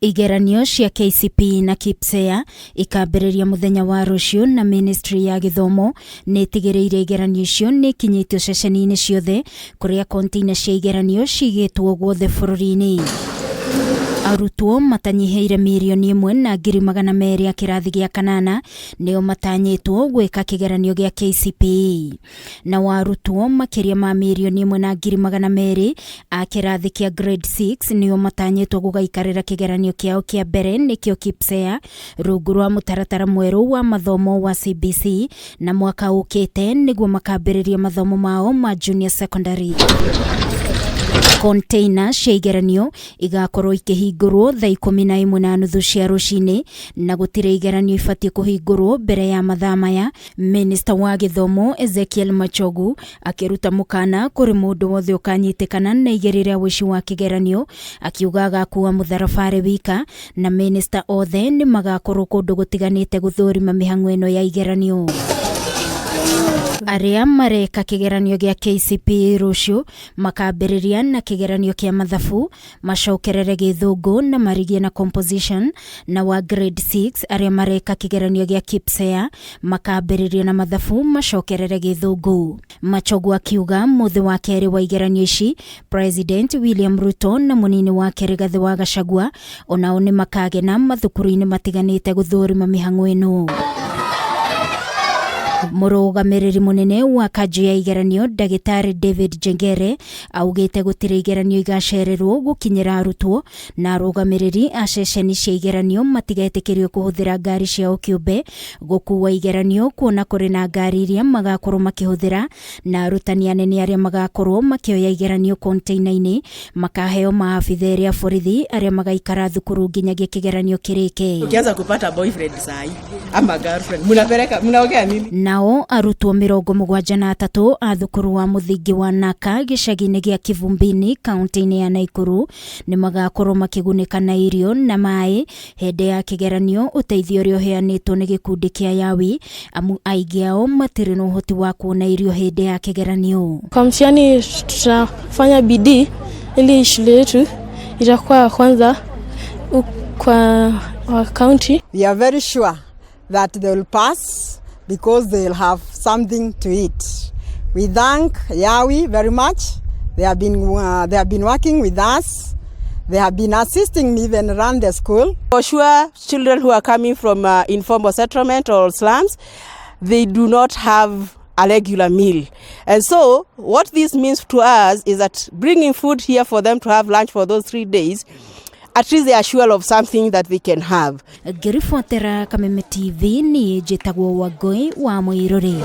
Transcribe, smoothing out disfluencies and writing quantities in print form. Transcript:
Igeranio cia KCPE na KPSEA ikambĩrĩria mũthenya wa rũciũ na Ministry ya Gĩthomo nĩ ĩtigĩrĩire igeranio icio nĩ ikinyĩtio ceceni-inĩ ciothe kũrĩa container cia igeranio cigĩtwo guothe bũrũri-inĩ. Arutwo matanyihĩire 1,200,000 a kĩrathi gĩa kanana nĩo matanyĩtwo gwĩka kĩgeranio gĩa KCPE. Nao arutwo makĩria ma 1,200,000 a kĩrathi kĩa grade 6 nĩo matanyĩtwo gũgaikarĩra kĩgeranio kĩao kĩa mbere nĩkĩo KPSEA rungu rwa mũtaratara mwerũ wa mathomo wa CBC na mwaka ũkĩte nĩguo makambĩrĩria mathomo mao ma junior secondary. Container cia igeranio igakorwo ikĩhingũrwo thaa 11:30 cia rũcinĩ na gũtirĩ igeranio ibatiĩ kũhingũrwo mbere ya mathaa maya. Minista wa gĩthomo Ezekiel Machogu akĩruta mũkana kũrĩ mũndũ wothe ũkanyitĩkana na igĩrĩ rĩa ũici wa kĩgeranio, akiuga agakua mũtharaba arĩ wika na minista othe nĩ magakorwo kũndũ gũtiganĩte gũthũrima mĩhang'o ĩno ya igeranio. Arĩa mareka kĩgeranio gĩa KCPE rũciũ makambĩrĩria na kĩgeranio kĩa mathabu, macokerere gĩthũngũ na marigie na composition, na wa grade 6 arĩa mareka kĩgeranio gĩa KPSEA makambĩrĩria na mathabu macokerere gĩthũngũ. Machogu akiuga mũthĩ wa kerĩ wa igeranio ici President William Ruto na mũnini wake Rigathĩ wa Gachagua onao nĩ makagena mathukuru-inĩ matiganĩte gũthũrima mĩhang'o ĩno. Mũrũgamĩrĩri mũnene wa kanjũ ya igeranio ndagĩtarĩ David Njengere augĩte gũtirĩ igeranio igacererwo gũkinyĩra arutwo na arũgamĩrĩri a ceceni cia igeranio matigetĩkĩrio kũhũthĩra ngari ciao kĩũmbe gũkua igeranio kuona kũrĩ na ngari iria magakorwo makĩhũthĩra na arutani anene arĩa magakorwo makĩoya igeranio container-inĩ makaheo maabitha erĩ a borithi arĩa magaikara thukuru nginyagia kĩgeranio kĩrĩke. Ukianza kupata boyfriend sahi ama girlfriend, mnapeleka mnaongea nini? Nao arutwo 73 a thukuru wa mũthingi wa Naka gĩcagi-inĩ gĩa Kivumbini kaunti-inĩ ya Naikuru nĩ magakorwo makĩgunĩka na irio na maĩ hĩndĩ ya kĩgeranio, ũteithio ũrĩa ũheanĩtwo nĩ gĩkundi kĩa Yawi, amu aingĩ ao matirĩ na ũhoti wa kuona irio hĩndĩ ya kĩgeranio. Kwa mtihani tutafanya bidii ili shule yetu itakuwa ya kwanza kwa wa county. We are very sure that they will pass because they will have something to eat. We thank Yawi very much. They have been working with us. They have been assisting me even run the school. For sure, children who are coming from informal settlement or slums, they do not have a regular meal. And so what this means to us is that bringing food here for them to have lunch for those 3 days, at least they are sure of something that they can have. Ngĩribotera Kameme TV, niĩ njĩtagwo Wangũi wa Mũirũrĩ.